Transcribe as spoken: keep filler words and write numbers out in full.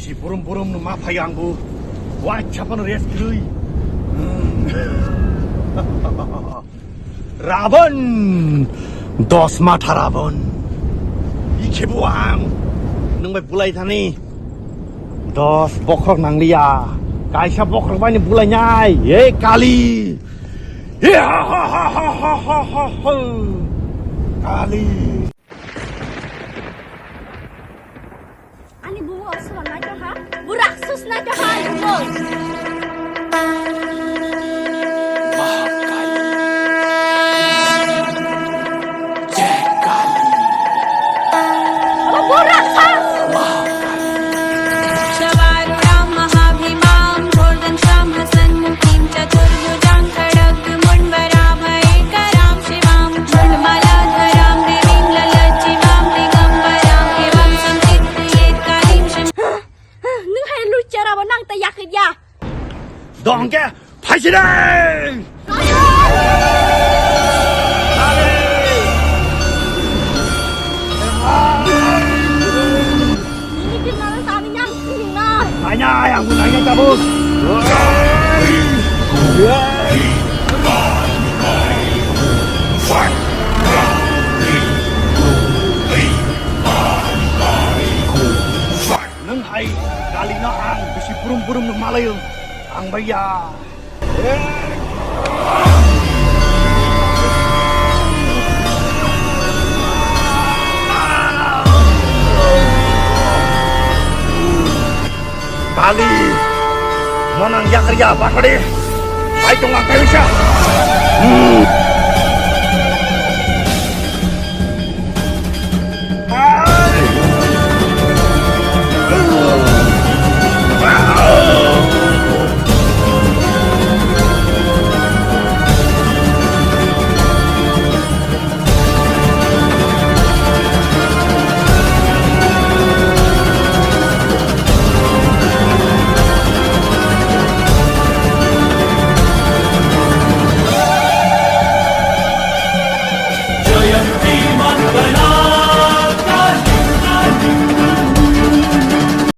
Si burum burum no ma phai ang bo. Wa chapano rest krui. Ravan! Dos matha Ravan! Ikhe bo ang nwng bai bulai thani. Dos bokhorok nangliya. Kaisa bokhorok bai ni bulai nai. Ei Kali! Kali! Ani bubo aswrang naitokha, bo raksus naitokha ani bubo. Mahakali. Jai Kali. Abo bo raksus. Mahakali. शवारुणां महाभीमां घोरदंष्ट्रां हसन्मुखीं चतुर्भुजां खड्गमुण्डवराभयङ्करां शिवां खड्गमालाधरां देवीं ललाटजिह्वां दिगम्बरां एवं सङ्कीर्तयेत् कालीं शं- Nwng hai luchara bo nang ta yakit ya. Dongke phaisire! Nini kirmano tani nang sini na. Nanya, yang nanya tabuk. Nwng hai Kali no ang bisi burum burum no malayo. Ang bai ya. Kali, manang yakar ya bakade. Hai tong ang kayo siya. Hmm.